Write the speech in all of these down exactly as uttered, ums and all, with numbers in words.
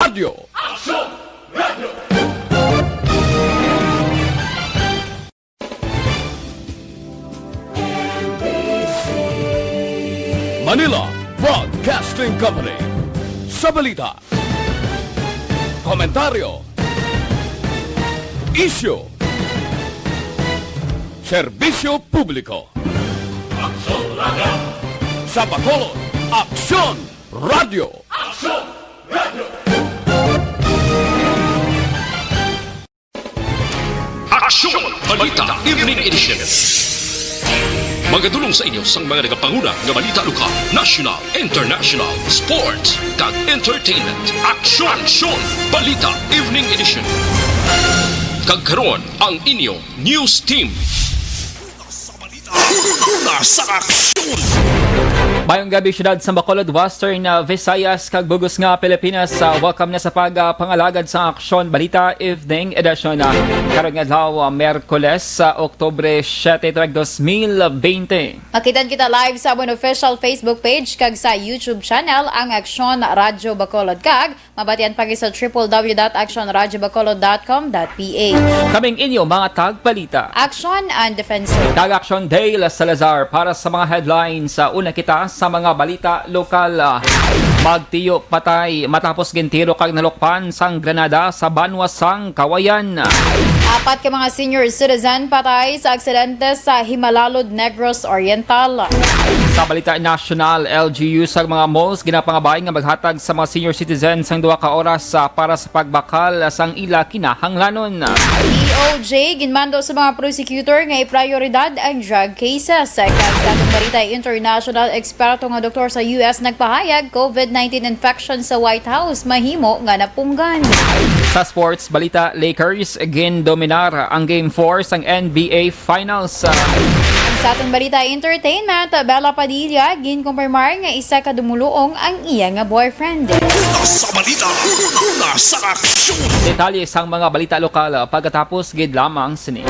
Radyo. Manila Broadcasting Company. Sa balita, komentaryo, isyu, serbisyo publiko. Sa Bacolod, Aksyon Radyo. Aksyon Balita Evening Edition. Magadulong sa inyo sang mga nagapanguna nga balita lokal, national, international, sports, kag entertainment. Aksyon, Aksyon Balita Evening Edition. Kag karon ang inyo news team. Una sa aksyon. Mayong gabi, siyudad sa Bacolod, Western, uh, Visayas, kag bug-os nga Pilipinas. Uh, welcome na sa pag, uh, pangalagad sa Aksyon Balita Evening Edition, uh, karon nga adlaw, uh, Miyerkules, sa Oktubre siete, tuig dos mil bente. Makitan kita live sa amon official Facebook page kag sa YouTube channel, ang Aksyon Radyo Bacolod, kag mabatian pa gid sa triple W dot action radyo bacolod dot com dot P H. Kaming inyo mga tagbalita, Action and Defensor, kag Action Dale Salazar para sa mga headlines. Sa una kita sa mga balita lokal, ah, magtiyo patay matapos gintiro kag nalukpan sang granada sa banwa sang Kawayan. Apat ka mga senior citizen patay sa aksidente sa Himalalud, Negros Oriental. Sa balita nasyonal, L G U sa mga malls ginapangabay nga maghatag sa mga senior citizens sang duha ka oras, ah, para sa pagbakal sang ila kinahanglanon. D O J ginmando sa mga prosecutor nga iprioridad ang drug cases. Kag sa atong balita international, eksperto nga doktor sa U S nagpahayag, covid nineteen infection sa White House mahimo nga napunggan. Sa sports balita, Lakers gindominar ang Game four sang N B A Finals. Ang sa atong balita entertainment, Bella Padilla ginkumpirmar nga isa ka dumuluong ang iya nga boyfriend. Una sa balita, una sa aksyon. Detalye sang mga balita lokal pagkatapos gid lamang sini.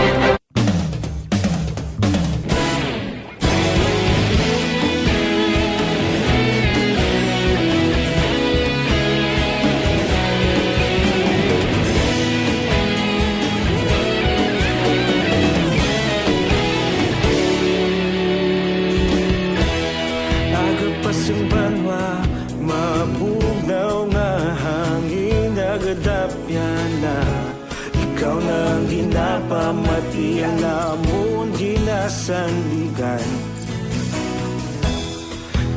Aga pa sang banwa, mabugnaw nga hangin, nagadapyan na. Ikaw na ang ginapamati, ang amon ginasandigan.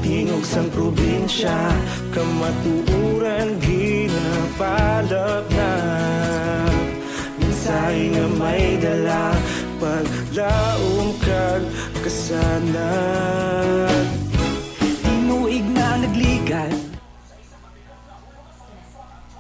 Tingog sang probinsya, kamatuoran ginapalapnap. Mensahe nga may dala, paglaom kag kasanag. Tinuig na nagligad.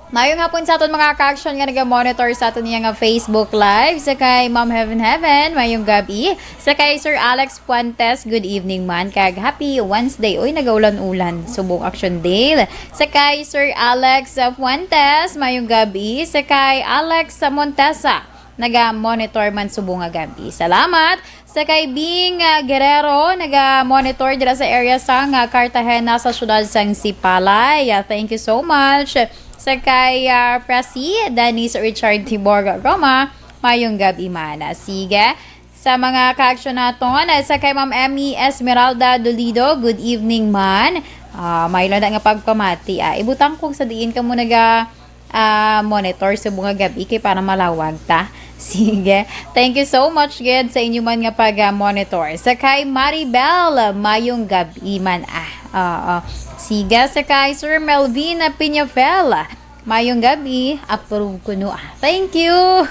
Mayong hapon sa aton mga ka-action nga naga-monitor sa aton niya nga Facebook Live. Sa kay Ma'am Heaven Heaven, mayong gabi. Sa kay Sir Alex Fuentes, good evening man. Kag happy Wednesday. Uy, nagaulan-ulan. Subong Action Dale. Sa kay Sir Alex, uh, Fuentes, mayong gabi. Sa kay Alex Montesa, naga-monitor man subong nga gabi. Salamat. Sa kay Bing, ah, Guerrero, naga-monitor dira sa area sang, ah, Cartagena sa siyudad sang Sipalay. Ah, thank you so much. Sa kay, ah, Presi, Dennis Richard Tibor Roma, mayong gabi man. Ah, sige. Sa mga ka-action naton, ah, sa kay Ma'am Emmy Esmeralda Dolido, good evening man. Ah, may landa nga pagpamati. Ah, ibutang kung sa diin ka mo naga ah, monitor subong nga gabi kay para malawag ta. Sige. Thank you so much gid sa inyo man nga pag, ah, monitor. Sa kay Maribel, mayong gabi man, ah. Oo. Sige, sa kay Sir Melvin Piñafel, mayong gabi. Approve ko no, ah. Thank you.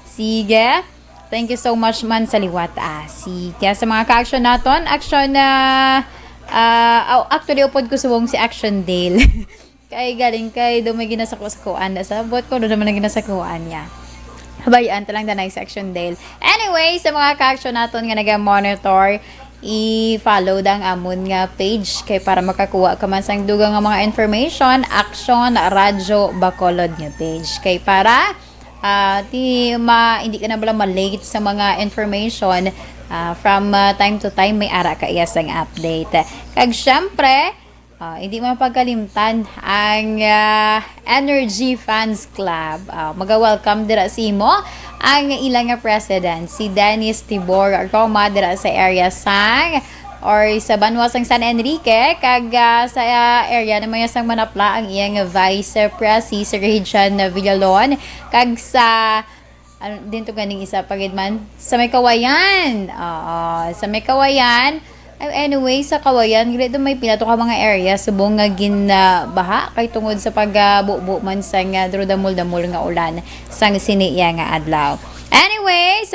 Sige. Thank you so much man sa liwat, ah. Sige, sa mga ka-action naton, action na, ah, oh, actually, upod ko subong si Action Dale. Kay galing kay do may ginasakuan na sa buot ko, do naman ang ginasakuan niya. Habayaan ta lang danay sa Action Dale. Anyway, sa mga ka-action naton nga naga-monitor, i-follow dang amon nga page kay para makakuha ka man sang dugang nga mga information, Action Radyo Bacolod nga page. Kay para, ah, ti ma, hindi ka na bala ma-late sa mga information, ah, from, ah, time to time may ara ka iya sang update. Kag syempre, Ah, hindi mo mapagkalimtan ang, ah, Energy Fans Club. Ah, maga-welcome dira sa imo ang ilang nga president, si Dennis Tibor Roma, dira sa area sang or sa banwa sang San Enrique, kag, ah, sa, ah, area naman niya sang Manapla ang iyang vice presi, si Sir John Villalon, kag sa ano, din to ganing isa pa gid man. Sa may Kawayan. Oo, sa may Kawayan. Ay, anyway, sa Kawayan, gali do may pila to ka mga area subong nga ginbaha kay tungod sa pagbubo man sang, ah, duro damol-damol nga ulan sang sini iya nga adlaw. Anyways,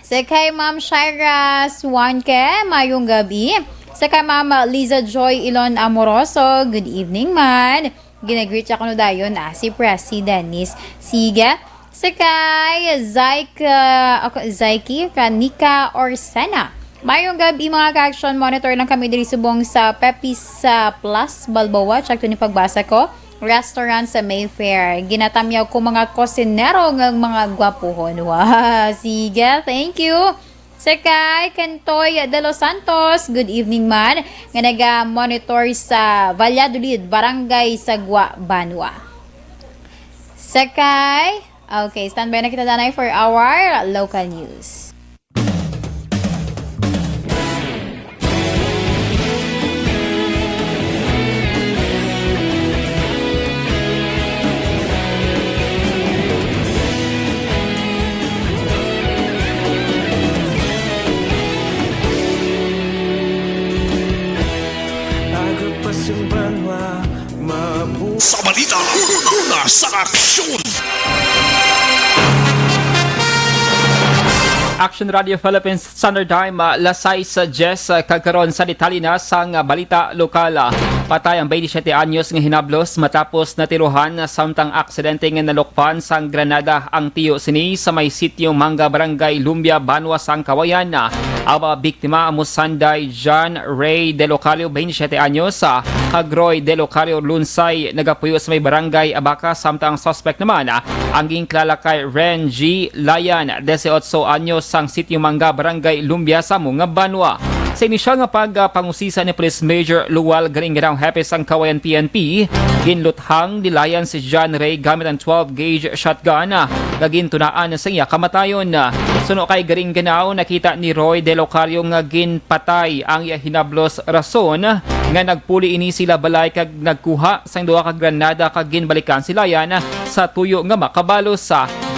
sa kay Ma'am Shaira Suanke, mayong gabi. Sa kay Ma'am Liza Joy Ilon Amoroso, good evening man. Ginagreet siya kuno dayon, ah, si Presi Dennis. Sige. Sa kay Zyke, ah, ako, Zyke Kanika Orsena. Mayong gabi, mga ka-action. Monitor lang kami diri subong sa Pepis, ah, Plus Balboa. Check to ni pagbasa ko. Restaurant sa Mayfair. Ginatamyaw ko mga kusinero nga mga gwapuhon. Wow, sige, thank you. Sa kay Kentoy de los Santos, good evening man, nga naga-monitor sa Valladolid, Barangay Sagwa, Banwa. Sa kay, okay, standby na kita, danay, for our local news. Sa balita, una sa aksyon. Action Radio Philippines Standard Time, ah, las sais diyes, ah, kag karon sa detalye na sang, ah, balita lokal. Ah, patay ang twenty-seven anyos nga hinablos matapos natirohan, ah, samtang aksidente nga nalukpan sang granada ang tiyo sini sa may Sitio Mangga, Barangay Lumbia, Banwa sang Kawayan. Ah, ang mga biktima amo sanday John Ray De Locario, twenty-seven anyos, ah, kag Roy De Locario Lunsay, nagapuyo sa may Barangay Abaca, samtang ang suspect naman, ah, ang ginkilala kay Ren G Layan, dieciocho anyos, sang Sitio Mangga, Barangay Lumbia, sa amo nga banwa. Sa inisyal nga pagpangusisa ni Police Major Lual Garingganao, hepe sang Kawayan P N P, ginluthang ni Layan si John Ray gamit ang twelve gauge shotgun, ah, nga gintunaan sa iya kamatayon. Suno kay Garingganao, nakita ni Roy De Locario nga ginpatay ang iya hinablos, rason nga nagpuli ini sila balay kag nagkuha sang duha ka granada kag ginbalikan si Layan sa tuyo nga makabalos.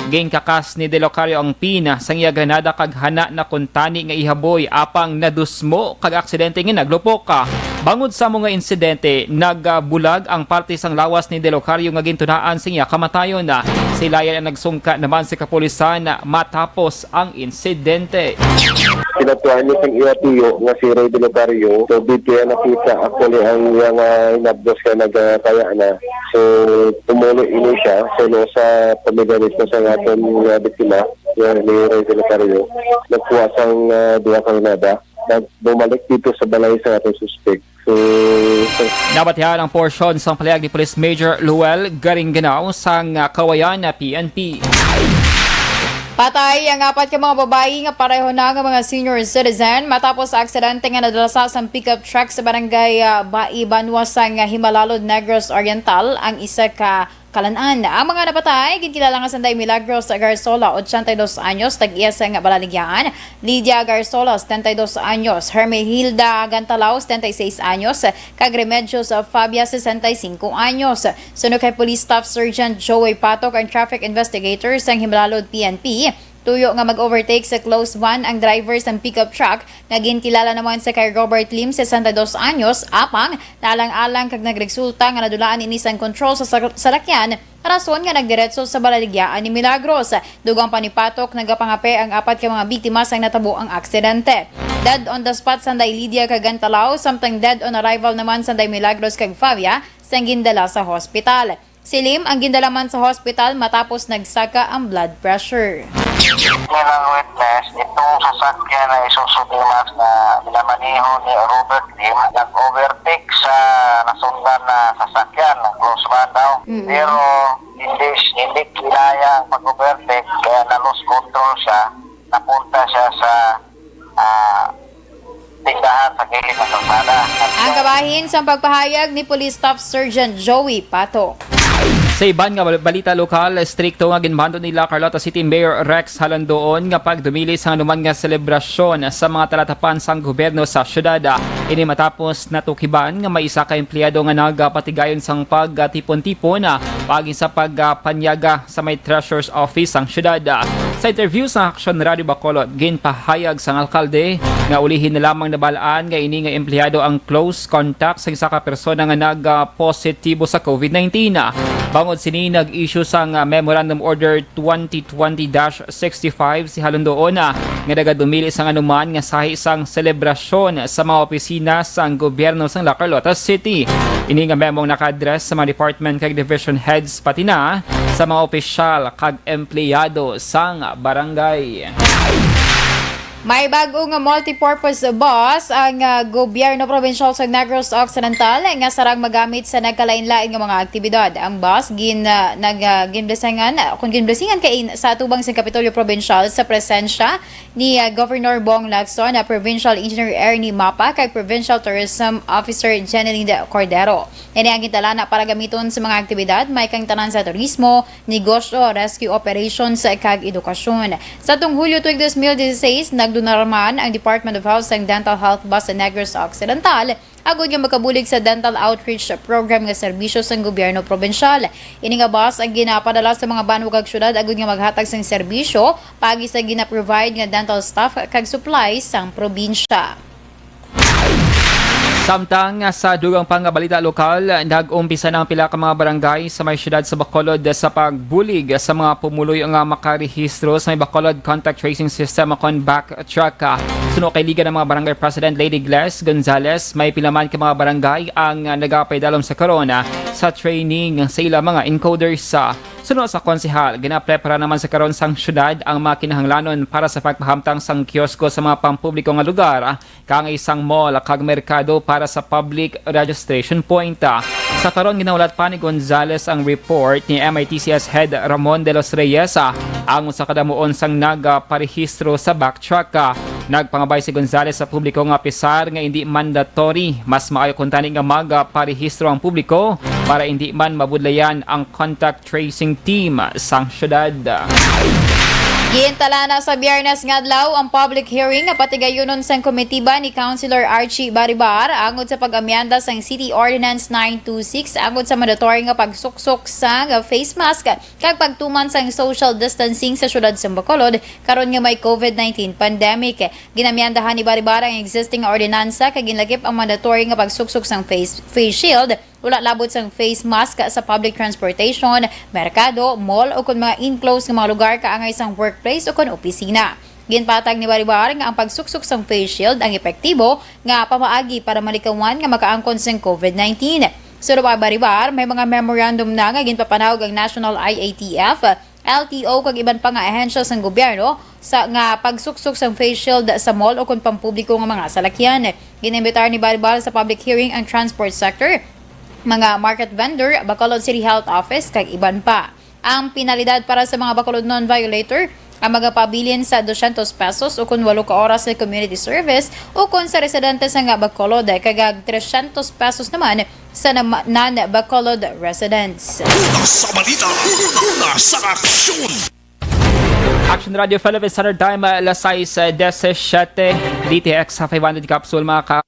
Ginkakas ni De Locario ang pin sang iya granada kag hana na kuntani nga ihaboy, apang nadusmo kag aksidente nga naglupok. Bangod sa amo nga insidente, nagbulag ang parte sang lawas ni De Locario nga gintunaan sa iya kamatayon. Si Layan ang nagsungka naman sa kapulisan matapos ang insidente. Kinatuan niya sang iya tiyo nga si Roy De Locario. So, dito yan nakita, actually, ang iya nga hinabdos kay nagkaya na. So, pumuli ini siya sa, sa pamilya mismo sa aton nga biktima, nga ni Roy De Locario. Nagkuha sang, ah, duha ka granada. Nag-, bumalik dito sa balay sa aton suspect. So, sa Nabatihan ang porsyon sang pahayag ni Police Major Luel Garingganao sang, ah, Kawayan na P N P. Patay ang apat ka mga babayi nga pareho na nga mga senior citizen matapos sa aksidente nga nadala sa sang pickup truck sa barangay, ah, Bai, Banwa sang, ah, Himalalod, Negros Oriental, ang isa ka kalan-an. Ang mga napatay, ginkilala nga sanday Milagros Garsola, ochenta y dos anyos, tag-iya sang Balaligyaan, Lydia Garsola, setenta y dos anyos, Hermehilda Gantalaw, setenta y seis anyos, kag Remedios Fabia, sesenta y cinco anyos. Suno kay Police Staff Sergeant Joey Patok, ang traffic investigator sang Himalalod P N P, tuyo nga mag-overtake sa closed van ang driver sang pickup truck nga ginkilala naman sa kay Robert Lim, sesenta y dos anyos, apang naalang-alang kag nagresulta nga nadulaan ini sang kontrol sa sa-, salakyan, rason nga nagdiretso sa balaligyaan ni Milagros. Dugang pa ni Patok, nagapangape ang apat ka mga biktima sang natabo ang aksidente. Dead on the spot sanday Lydia kag Gantalaw, samtang dead on arrival naman sanday Milagros kag Favia sang gindala sa hospital. Si Lim ang gindala man sa hospital matapos nagsaka ang blood pressure. Bilang witness, itong sasakyan na Isuzu D-Max na minamaneho ni Robert Lim, nag-overtake sa nasundan na sasakyan, close van daw. Mm. Pero hindi, hindi kinaya ang pag-overtake, kaya na-lose control siya, napunta siya sa, ah, tindahan sa kilid ng kalsada. Ang kabahin sang pagpahayag ni Police Staff Sergeant Joey Pato. Sa iban nga bal-, balita lokal, estrikto nga ginmando ni La Carlota City Mayor Rex Halandoon nga pagdumili sa anuman nga selebrasyon sa mga talatapan sang gobyerno sa syudad. Ini matapos natukiban nga may isa ka empleyado nga nagapatigayon sang pagtipon-tipon, ah, paagi sa pagpanyaga sa may treasurer's office sang syudad. Sa interview sa Aksyon Radio Bacolod, ginpahayag sang alkalde nga ulihi na lamang nabalaan nga ini nga empleyado ang close contact sa isa ka persona nga nag-positibo sa covid nineteen. Bangod sini, nag-issue sang Memorandum Order twenty twenty dash sixty-five si Halundoon, ah, nga nagadumili sang anuman nga sahi sang selebrasyon sa mga opisina sang gobyerno sang La Carlota City. Ini nga memo naka-address sa mga department kag division heads, pati na sa mga opisyal kag empleyado sang barangay. May bag-o nga multipurpose bus ang, ah, gobyerno probinsyal sa Negros Occidental nga sarang magamit sa nagkalain-lain nga mga aktibidad. Ang bus gin-, ah, nag-, ah, ginblessingan, ah, kung ginblessingan kay in-, sa atubang sa Kapitolyo Probinsyal sa presensya ni, ah, Governor Bong Lacson, ah, Provincial Engineer Ernie Mapa, kag Provincial Tourism Officer Jeneline Cordero. Ini ang gintalana para gamiton sa mga aktibidad may kang tanan sa turismo, negosyo, rescue operations, kag edukasyon. Sa tong Hulyo tuig dos mil dieciséis, nagdunar man ang Department of Health sang Dental Health Bus sa Negros Occidental, agud nga makabulig sa dental outreach program nga serbisyo sang gobyerno probinsyal. Ini nga bus ang ginapadala sa mga banwa kag syudad agud nga maghatag sang serbisyo paagi sa gina-provide nga dental staff kag supplies sang probinsya. Samtang sa dugang pa nga balita lokal, nag-umpisa na ang pila ka mga barangay sa may siyudad sa Bacolod sa pagbulig sa mga pumuluyo nga makarehistro sa may Bacolod Contact Tracing System o kon Backtrack. Suno kay Liga ng mga Barangay President Lady Gles Gonzales, may pila man ka mga barangay ang nagapaidalom sa karon sa training sa ilang mga encoders. Suno sa konsehal, ginaprepara naman sa karon sang siyudad ang mga kinahanglanon para sa pagpahamtang sang kiosko sa mga pampubliko nga lugar, kang isang mall kag merkado para sa public registration point. Sa karon, ginahulat pa ni Gonzales ang report ni M I T C S Head Ramon de los Reyes, ah, ang usa ka damuon sang nagaparehistro sa Backtrack. Ah, nagpangabay si Gonzales sa publiko nga apisar nga indi mandatory, mas maayo kuntani nga magparehistro ang publiko para indi man mabudlayan ang contact tracing team sang syudad. Gintalana sa Biyernes nga adlaw ang public hearing nga patigayunon sang komitiba ni Councilor Archie Baribar angod sa pag-amyenda sang City Ordinance nine two six angod sa mandatory nga pagsuksok sang face mask kag pagtuman sang social distancing sa siyudad sang Bacolod karon nga may covid nineteen pandemic. Ginamyandahan ni Baribar ang existing nga ordinansa kag ginlakip ang mandatory nga pagsuksok sang face, face shield, wala labot sang face mask sa public transportation, merkado, mall, o kon mga enclosed nga mga lugar kaangay sang workplace o kon opisina. Ginpatag ni Baribar nga ang pagsuksok sang face shield ang epektibo nga pamaagi para malikawan nga makaangkon sang covid nineteen. Suno pa Baribar, may mga memorandum na nga ginpapanawag ang National I A T F, L T O kag iban pa nga ahensya sang gobyerno sa nga pagsuksok sang face shield sa mall o kon pampubliko nga mga salakyan. Ginimbitar ni Baribar sa public hearing ang transport sector, mga market vendor, Bacolod City Health Office, kag iban pa. Ang penalidad para sa mga Bacolodnon violator ang magapabilin sa dosyentos pesos o kon walo ka oras nga community service o kon sa residente sa nga Bacolod, kag tresyentos pesos naman sa nama-, non-Bacolod residents. Una sa balita, una sa aksyon. Action Radio Philippines Standard Time, ah, alas sais, ah, disisiete, D T X, ah, five hundred capsule, mga ka-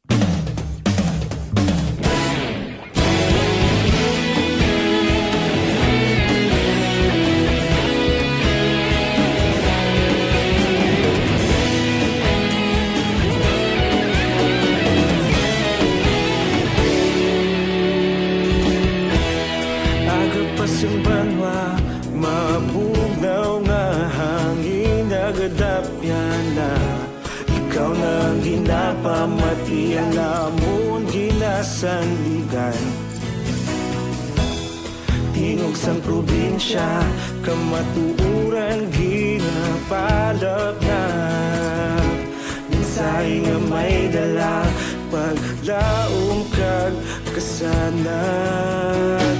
Aga pa sing banwa, mabugnaw nga hangin, nagadapyan na. Ikaw na ang ginapamati, ang amon ginasandigan. Tingog sang probinsya, kamatuoran ginapalapnap. Mensahe nga may dala, paglaom kag kasanag.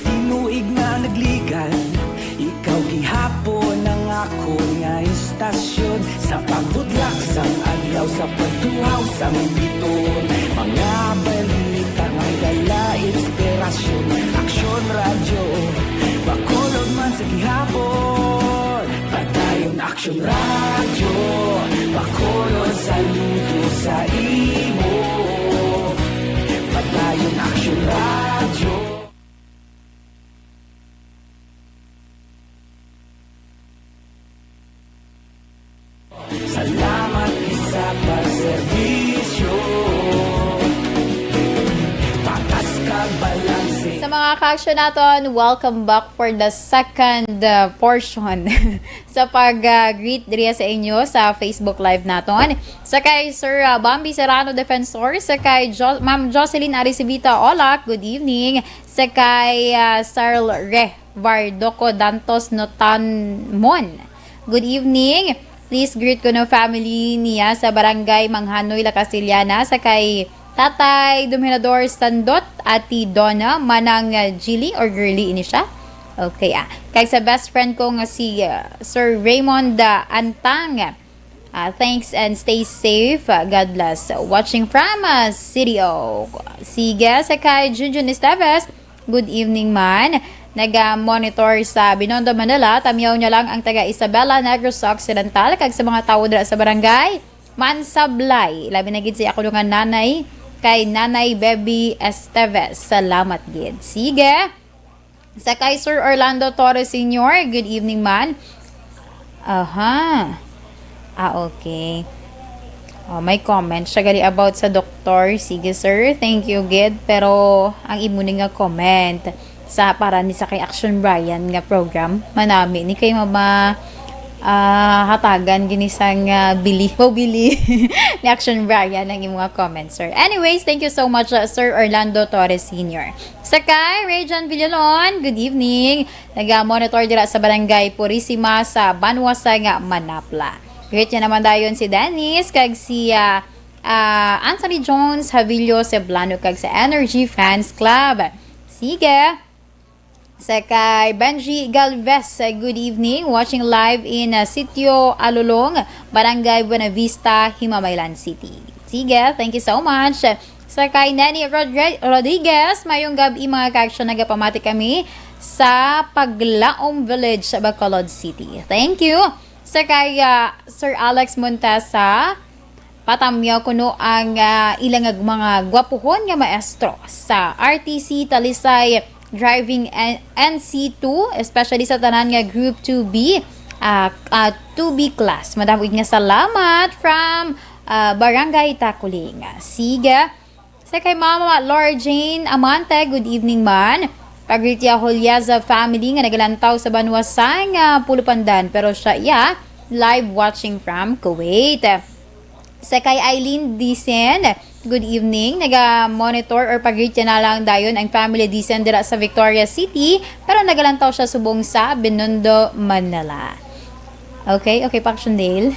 Tinuig na nagligan, ikaw gihapon ang akon nga istasyon. Sa pagbudlak sang adlaw, sa pagtuo Sa mong biton, mga balita nga dala inspirasyon. Aksyon Radyo, Bacolod man sa gihapon. Padayon Aksyon Radyo, Bacolod sa luto sa imo. Padayon Aksyon Radyo. Salamat sa pagserbisyo. Patas ka balanse. Sa mga ka-action naton, welcome back for the second, uh, portion sa pag, uh, greet diri sa inyo sa Facebook Live naton. Sa kay Sir, uh, Bambi Serrano Defensor, sa kay Jo-, Ma'am Jocelyn Aricivita Olak, good evening. Sa kay, uh, Sarl Re Vardoco Dantos Notanmon. Good evening. Please greet ko no family niya sa Barangay Manghanoy, La Castellana, sa kay Tatay Dominador Sandot, Ate Donna, Manang, uh, Jilly or Girly ini siya. Okay, ah. Kag sa best friend ko nga si, uh, Sir Raymond, uh, Antang. Ah, thanks and stay safe. Ah, God bless. Watching from, ah, City O. Sige, sa kay Junjun Esteves, good evening man. Naga-monitor sa Binondo, Manila. Tamiyaw niya lang ang taga Isabela, Negros Occidental, kag sa mga tawo dira sa barangay Mansablay. Labi na gid si ako nga nanay, kay Nanay Beby Esteves. Salamat gid. Sige. Sa kay Sir Orlando Torres Senior, good evening man. Aha. Ah, okay. Oh, may comment siya gali about sa doktor. Sige, sir. Thank you, gid. Pero ang imo ni nga comment sa para ni sa kay Action Brian nga program, manami ni kay mama, ah, hatagan gini sang, ah, bili. Mabili ni Action Brian ang imo nga comment, sir. Anyways, thank you so much, uh, Sir Orlando Torres Senior. Sa kay Ray John Villalon, good evening. Naga-monitor dira sa Barangay Purisima sa Banwasay nga Manapla. Greet niya naman dayon si Dennis kag si, ah, ah, Anthony Jones Havillo Ceblano kag sa Energy Fans Club. Sige. Sa kay Benji Galvez, good evening. Watching live in, ah, Sitio Alulong, Barangay Buenavista, Himamaylan City. Sige, thank you so much. Sa kay Neni Rodri-, Rodriguez, mayong gab-i, mga ka-action, nagapamati kami sa Paglaom Village sa Bacolod City. Thank you. Sa kay, ah, Sir Alex Montesa, patamyaw kuno ang, ah, ilang mga gwapuhon nga maestro sa R T C Talisay Driving N-, N C two, especially sa tanan nga Group two B, ah, ah, two B class. Madamo gid nga salamat from, ah, Barangay Takuling. Sige. Sa kay Mama Laura Jane Amante, good evening man. Pagritia Holiaza family nga nagalantaw sa banwa sa nga Pulupandan, pero siya iya live watching from Kuwait. Sa kay Eileen Dicen, good evening. Naga-monitor or pagritia na lang dayon ang family Dicen dira sa Victoria City, pero nagalantaw siya subong sa Binondo, Manila. Okay, okay, Paksyon Dale.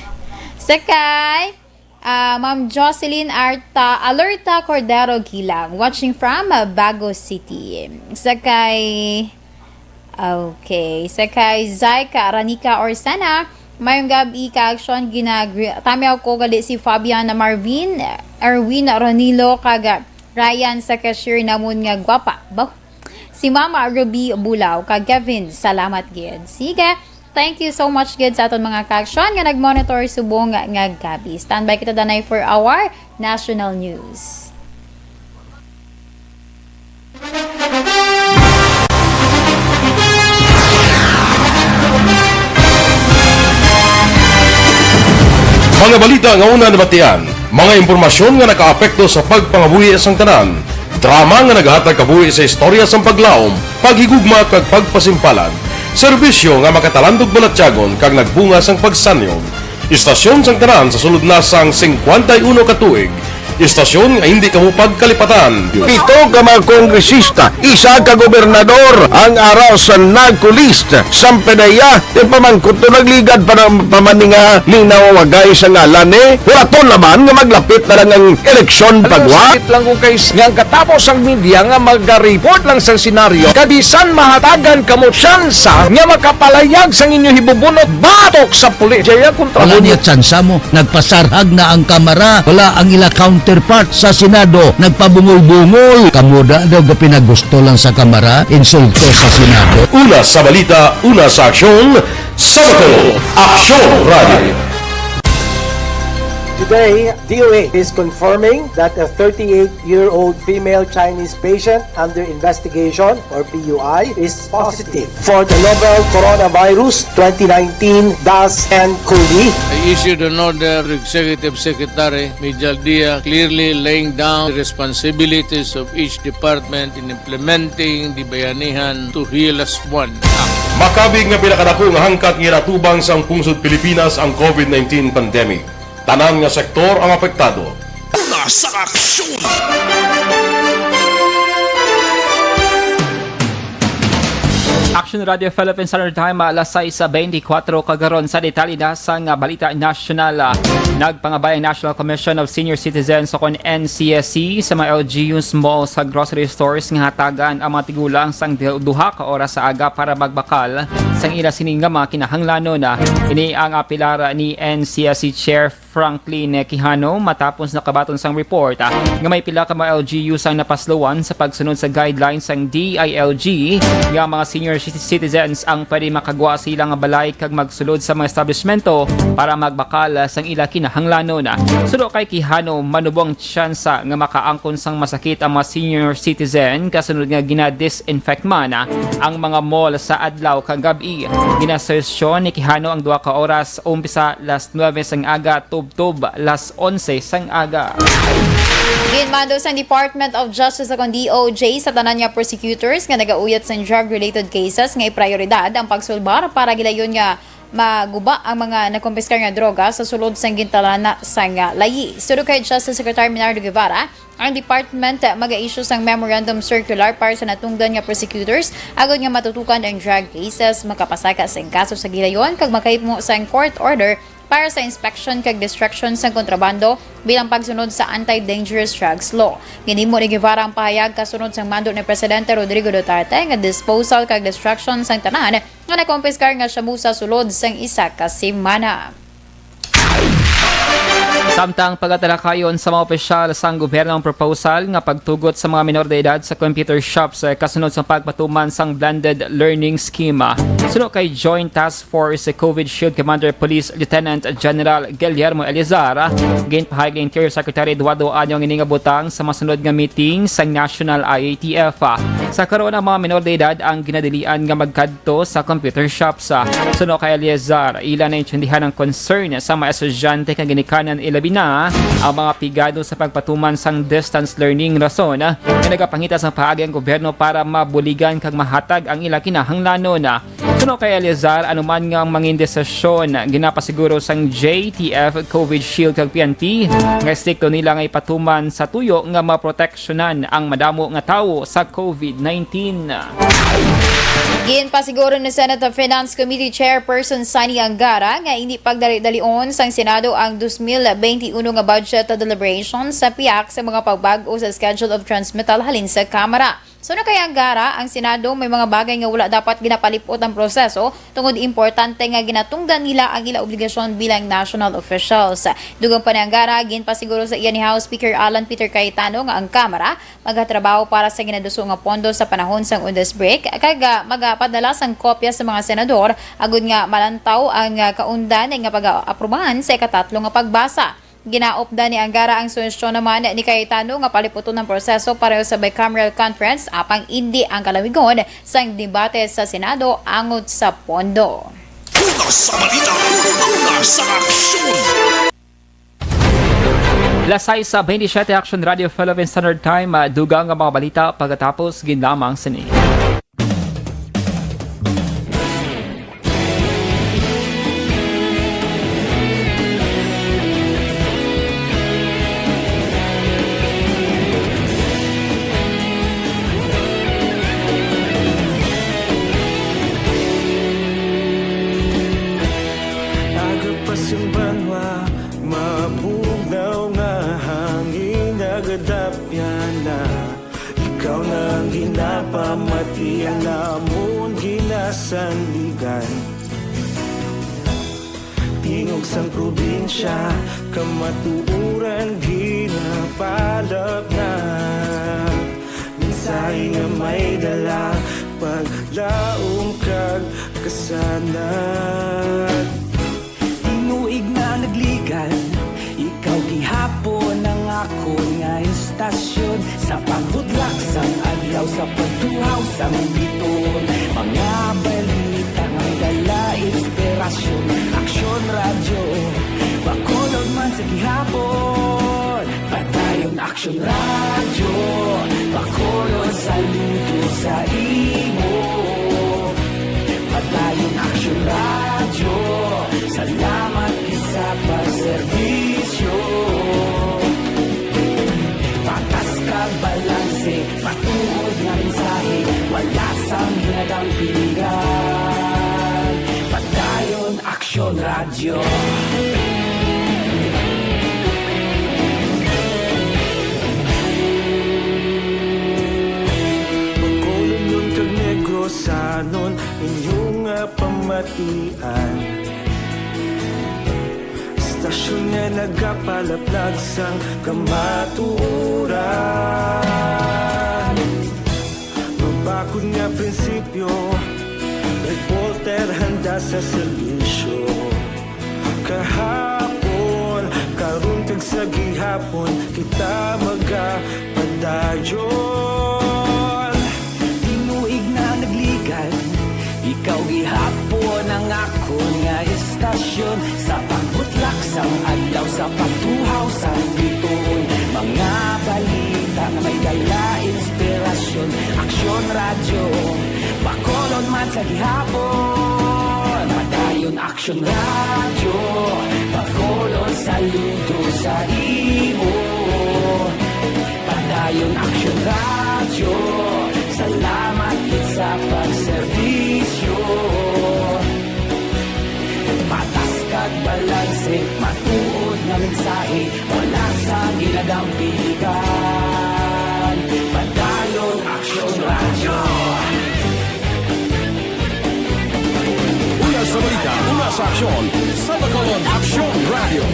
Sa kay Ah, Ma'am Jocelyn Arta, Alerta Cordero Gilang, watching from, ah, Bago City. Sa kay, okay, sa kay Zaika Ranica Orsana, mayong gab-i ka-action, ginagri-, tamiaw ko gali si Fabian na Marvin, Erwin Ronilo, kag Ryan sa cashier namon nga gwapa. Bah, si Mama Ruby Bulaw, kag Kevin, salamat gid. Sige, thank you so much gid sa aton mga ka-action nga nag-monitor subong nga gab-i. Standby kita danay for our national news. Mga balita nga una nabatian, mga impormasyon nga nakaapekto sa pagpangabuhi sang tanan, drama nga naghatag kabuhi sa istorya sang paglaom, paghigugma kag pagpasimpalad, serbisyo nga makatalandog balatyagon kag nagbunga sang pagsanyog. Istasyon sang tanan sa sulod na sang singkwenta y uno ka tuig, Istasyon nga hindi kamo pagkalipatan. Pito ka mga kongresista, isa ka gobernador ang ara sa NAGCO list. Sampe na iya, ti pamangkot to nagligad pa na, pa man ni nga linawagay sa ngalan ni. Wala to naman nga maglapit na lang ang eleksyon. Alam mo, pagwa. Sakit lang kung kay nga ang katapos ang media nga magariport lang sa senaryo. Kabisan mahatagan kamo tsansa nga makapalayag sang inyo hibubunot batok sa pulis. Jaya kontra. Wala mo niya tsansa mo. Nagpasarhag na ang Kamara, wala ang ila counterpart sa Senado. Nagpabungol-bungol. Kamo da daw gapinagusto lang sa Kamara, insulto sa Senado. Una sa balita, una sa aksyon, sa Bato, Aksyon Radio. Today, D O A is confirming that a thirty-eight-year-old female Chinese patient under investigation, or P U I, is positive for the novel coronavirus twenty nineteen dash N cov. I issued an order to Executive Secretary Mijal Dia, clearly laying down the responsibilities of each department in implementing the Bayanihan to Heal Us One Act. Makabig nga pinakadako nga hangkat nga ginatubang sang pungsod Pilipinas ang covid nineteen pandemic. Tanan nga sektor ang apektado. Una sa aksyon. Action Radio Philippine Standard Time, ah, alas sais beintikwatro kagaron. Sa detalye na sang, ah, balita nasyonal, ah, nagpangabay ang National Commission of Senior Citizens o kon N C S C sa mga L G Us, malls, sa grocery stores nga hatagan ang mga tigulang sang du-, duha ka oras sa aga para magbakal sang ila sini nga mga kinahanglanon. Ah, ini ang apilar ni N C S C Chair Franklin Quijano matapos nakabaton sang report, ah, nga may pila ka mga L G Us ang napasluan sa pagsunod sa guidelines sang D I L G nga ang mga senior ci-, citizens ang pwede makagwa sa ila nga balay kag magsulod sa mga establishmento para magbakal, ah, sang ila kinahanglanon. Suno kay Quijano, manubo ang tsansa nga makaangkon sang masakit ang mga senior citizen kasunod nga gina-disinfect man, ah, ang mga mall sa adlaw kag gab-i. Ginasesyon ni Quijano ang duha ka oras, umpisa alas nuebe sang aga tubtob alas onse sang aga. Ginmando sang Department of Justice o kon D O J sa tanan nga prosecutors nga nagauyat sang drug-related cases nga iprioridad ang pagsulbar para gilayon nga maguba ang mga nakumpiskar nga droga sa sulod sang gintalana sang, ah, layi. Suno kay Justice Secretary Menardo Guevara, ang department mag-a-issue sang memorandum circular para sa natungdan nga prosecutors agod nga matutukan ang drug cases, makapasaka sang kaso sa gilayon, kag makahimo sang court order para sa inspection kag destruction sang kontrabando bilang pagsunod sa Anti-Dangerous Drugs Law. Ginhimo ni Guevara ang pahayag kasunod sang mando ni Presidente Rodrigo Duterte nga disposal kag destruction sang tanan nga nakumpiskar nga shabu sa sulod sang isa ka semana. Samtang pagatalakayon sa mga opisyal sang gobyerno ang proposal nga pagtugot sa mga minor de edad sa computer shops, eh, kasunod sa pagpatuman sang blended learning scheme. Suno kay Joint Task Force COVID Shield Commander Police Lieutenant General Guillermo Eleazar, ginpahayag ni Interior Secretary Eduardo Año ang ini nga butang sa masunod nga meeting sang National I A T F. Sa karon, ang mga minor de edad ang ginadilian nga magkadto sa computer shops. Suno kay Eleazar, ila naintindihan ang concern sa mga estudyante kag ginikanan, ilabi na ang mga pigado sa pagpatuman sang distance learning, rason nga nagapangita sang paagi ang gobyerno para mabuligan kag mahatag ang ila kinahanglanon. Suno kay Eleazar, anuman nga mangin desisyon, ginapasiguro sang J T F, COVID Shield kag P N P nga estrikto nila nga ipatuman sa tuyo nga maproteksyonan ang madamo nga tawo sa COVID nineteen. Ginpasiguro ni Senate Finance Committee Chairperson Sonny Angara nga hindi pagdali-dalion sang Senado ang dos mil beinti uno nga budget deliberation sa pihak sa mga pagbag-o sa schedule of transmittal halin sa Kamara. Suno kay Angara, ang Senado may mga bagay nga wala dapat ginapalip-ot ang proseso tungod importante nga ginatungdan nila ang ila obligasyon bilang national officials. Dugang pa ni Angara, ginpasiguro sa iya ni House Speaker Alan Peter Cayetano nga ang Kamara magatrabaho para sa ginaduso nga pondo sa panahon sang undas break kag, ah, magapadala sang kopya sa mga senador agud nga malantaw ang, ah, kaundan nga pag-aaprubahan sa ikatatlo nga pagbasa. Ginaupdan ni Angara ang suhestyon naman ni Cayetano nga paliputon ang proseso pareho sa bicameral conference apang indi ang kalawigon sang debate sa Senado angot sa pondo. Una sa balita, una sa aksyon. Las sais sa twenty-seven, Action Radio Philippine Standard Time, ah, dugang nga mga balita pagkatapos gid lamang sini. sandigan. Tingog sang probinsya, kamatuoran ginapalapnag. Mensahe nga may dala, paglaom kag kasanag. Tinuig nga nagligan, ikaw gihapon ang akon nga istasyon. Sa pagbudlak sang adlaw, sa pagtuhaw sang bituon, mga balita nga may dala inspirasyon. Aksyon Radyo, Bacolod man sa gihapon. Padayon Aksyon Radyo, Bacolod saludo sa imo. Padayon Aksyon Radyo, salamat gid sa pagserbisyo. Patas kag balanse, matuod nga mensahe, wala sang ginadampigan. Padayon Aksyon Radyo. Bacolodnon kag Negrosanon, inyo nga pamatian. Istasyon nga nagapalaplag sang kamatuoran. Mabakod nga prinsipyo, reporter handa sa serbisyo. Kahapon, karon kag sa gihapon, kita magapadayon. Tinuig na nagligan, ikaw gihapon ang akon nga istasyon. Sa pagbutlak sang adlaw, sa pagtuhaw sang bituon, mga balita nga may dala inspirasyon. Aksyon Radyo, Bacolod man sa gihapon. Padayon Aksyon Radyo, Bacolod saludo sa imo. Padayon Aksyon Radyo, salamat gid sa pagserbisyo. Patas kag balanse, matuod nga mensahe, wala sang ginadampigan. Padayon Aksyon Radyo. Una sa balita, una sa aksyon, sa Bacolod Aksyon Radyo.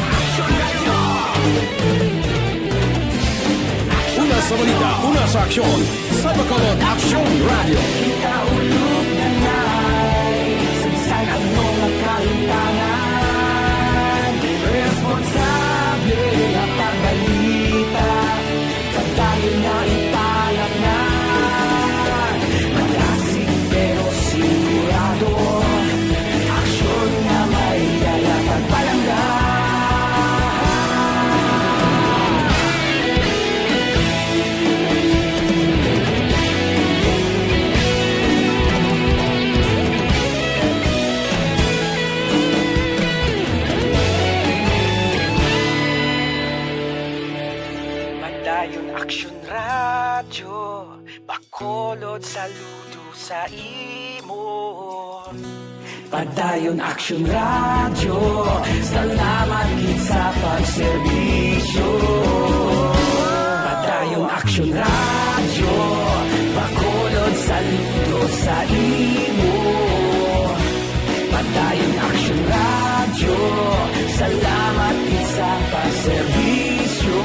Una sa balita, una sa aksyon, sa Bacolod Aksyon Radyo. Kita ulog na nai, sa bisan ano nga kalimtangan, responsable nga pagbalita. Padayon nga ipalapngan, malasig pero sigurado. Aksyon nga may dala pagpalangga. Padayon Aksyon Radyo, Bacolod saludo sa imo. Padayon Aksyon Radyo, salamat gid sa pagserbisyo. Padayon Aksyon Radyo, Bacolod saludo sa imo. Padayon Aksyon Radyo, salamat gid sa pagserbisyo.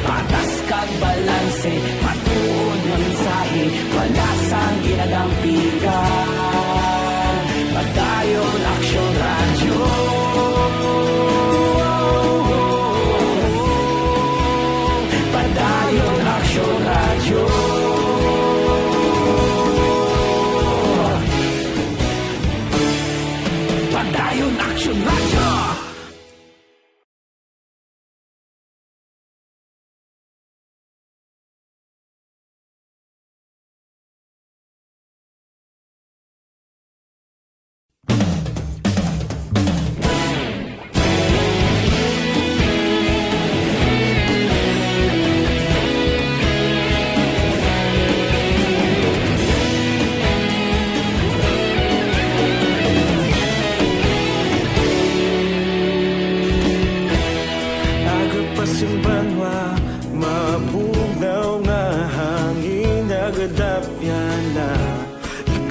Patas kag balanse, matuod nga mensahe, wala sang ginadampigan. Padayon Aksyon Radyo. Padayon Aksyon Radyo. Padayon Aksyon Radyo.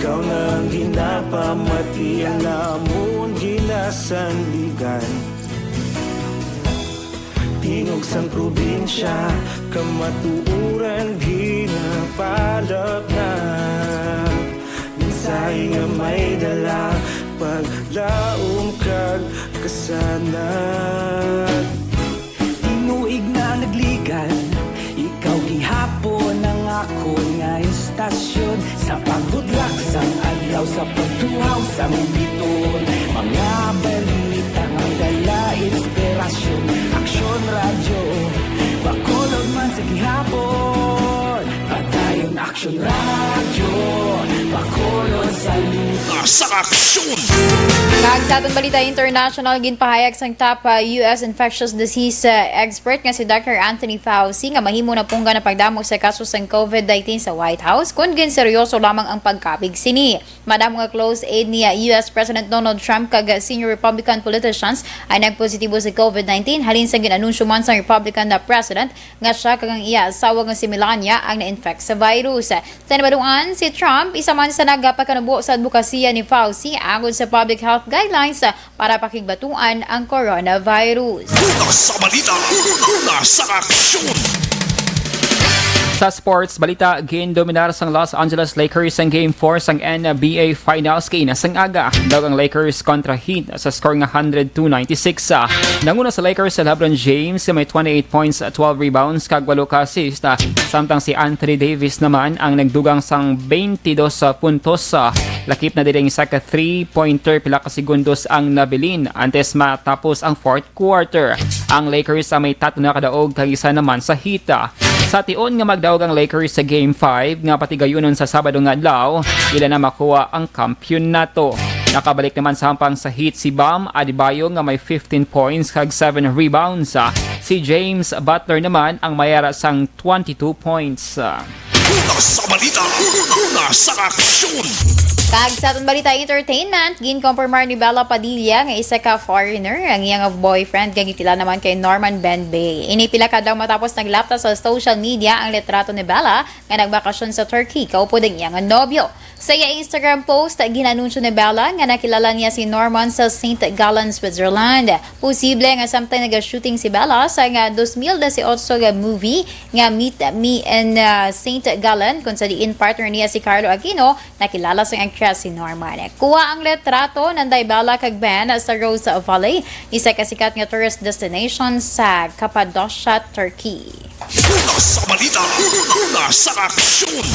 Ikaw na ang ginapamati, ang amon ginasandigan. Tingog sang probinsya, kamatuoran ginapalapnap. Mensahe nga may dala, paglaom kag kasanag. Tinuig na nagligan, ikaw gihapon ang akon nga istasyon. Sa pagbudlak sang adlaw, sa pagtuhaw sang biton, mga balita nga dala inspirasyon. Aksyon Radyo, Bacolod man sa gihapon. Padayon Aksyon Radyo, Bacolod sa lupa. Sa aksyon! Kag sa aton balita international, ginpahayag sang top, ah, U S infectious disease, ah, expert nga si Doctor Anthony Fauci nga mahimo na punggan ang pagdamo sa kaso sang covid nineteen sa White House kon ginseryoso lamang ang pagkapig sini. Madamo nga close aide ni, ah, U S President Donald Trump kag, ah, senior Republican politicians ang nagpositibo sa covid nineteen, halin sa gin-anunsyo man sang Republican na president nga siya kag ang iya asawa nga si Melania ang na-infect sa virus. Sa nabaluan, si Trump isa man sa nagapakanubo sa adbokasiya ni Fauci agod sa public health guidelines para pakigbatuan ang coronavirus. Una sa balita, una sa aksyon. Sa sports balita, gindominar sang Los Angeles Lakers ang Game four sang N B A Finals kaina sang aga. Daog ang Lakers kontra Heat sa score nga hundred two ninety-six. Nanguna sa Lakers si LeBron James nga may twenty-eight points, twelve rebounds, kag walo ka assist. Samtang si Anthony Davis naman ang nagdugang sang twenty-dos puntos. Lakip na diri ang isa ka three-pointer, pila ka segundos ang nabilin antes matapos ang fourth quarter. Ang Lakers ang may tatlo na ka daog kag isa naman sa Heat. Sa tion nga magdaog ang Lakers sa Game five nga patigayunon sa Sabado nga adlaw, ila na makuha ang kampyonato. Nakabalik naman sa hampang sa Heat si Bam Adebayo nga may fifteen points kag seven rebounds. Si James Butler naman ang may ara sang twenty-two points. Una sa balita, una sa aksyon. Kag sa aton balita entertainment, ginkompormar ni Bella Padilla nga isa ka foreigner ang iyang boyfriend nga gikilala naman kay Norman Benbey. Ini pila ka adlaw matapos naglapta sa social media ang litrato ni Bella nga nagbakasyon sa Turkey kaupod ang iyang nobyo. Sa iya Instagram post, ginanunsyo ni Bella nga nakilala niya si Norman sa Saint Gallen, Switzerland. Posible nga samtang naga-shooting si Bella sa nga dos mil disiotso nga movie nga Meet Me in, uh, Saint Gallen, kung sa diin partner niya si Carlo Aquino, nakilala sang aktres si Norman. Kuha ang litrato nanday Bella kag Ben sa Rose Valley, isa ka sikat nga tourist destination sa Cappadocia, Turkey. Una sa balita, una sa aksyon.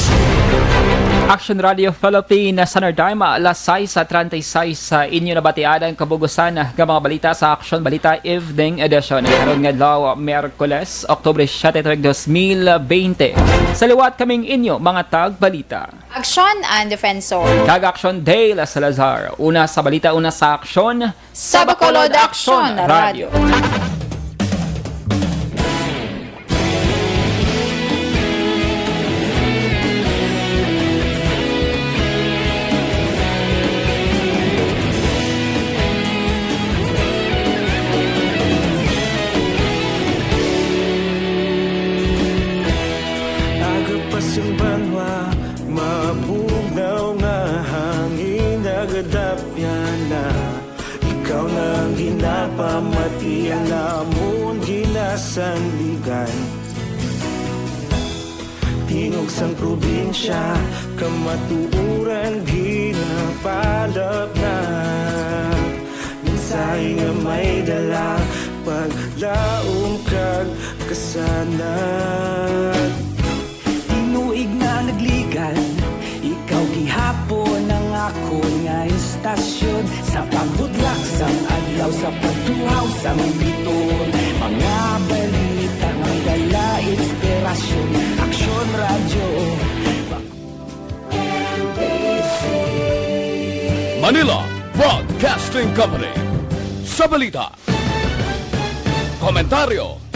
Action Radio Philippines, Sanar Daima, alas sais treinta y seis, sa inyo nabatian ang kabugusan nga mga balita sa Action Balita Evening Edition. Karon nga adlaw, Miyerkules, Oktubre siete, tuig dos mil bente. Sa liwat kaming inyo, mga tagbalita. Action and Defensor. Kag Action Dale Salazar. Una sa balita, una sa aksyon. Sa Bacolod Action Radio. Aga pa sing banwa, mabugnaw nga hangin, nagadapyan na. Ikaw na ang ginapamati, ang amon ginasandigan. Tingog sang probinsya, kamatuoran ginapalapnap. Mensahe nga may dala, paglaom kag kasanag. Tinuig na nagligan, ikaw gihapon ang akon nga istasyon. Sa pagbudlak sang adlaw, sa pagtuhaw sang biton, mga balita nga dala inspirasyon. Aksyon Radyo. Manila Broadcasting Company. Sa balita, komentaryo,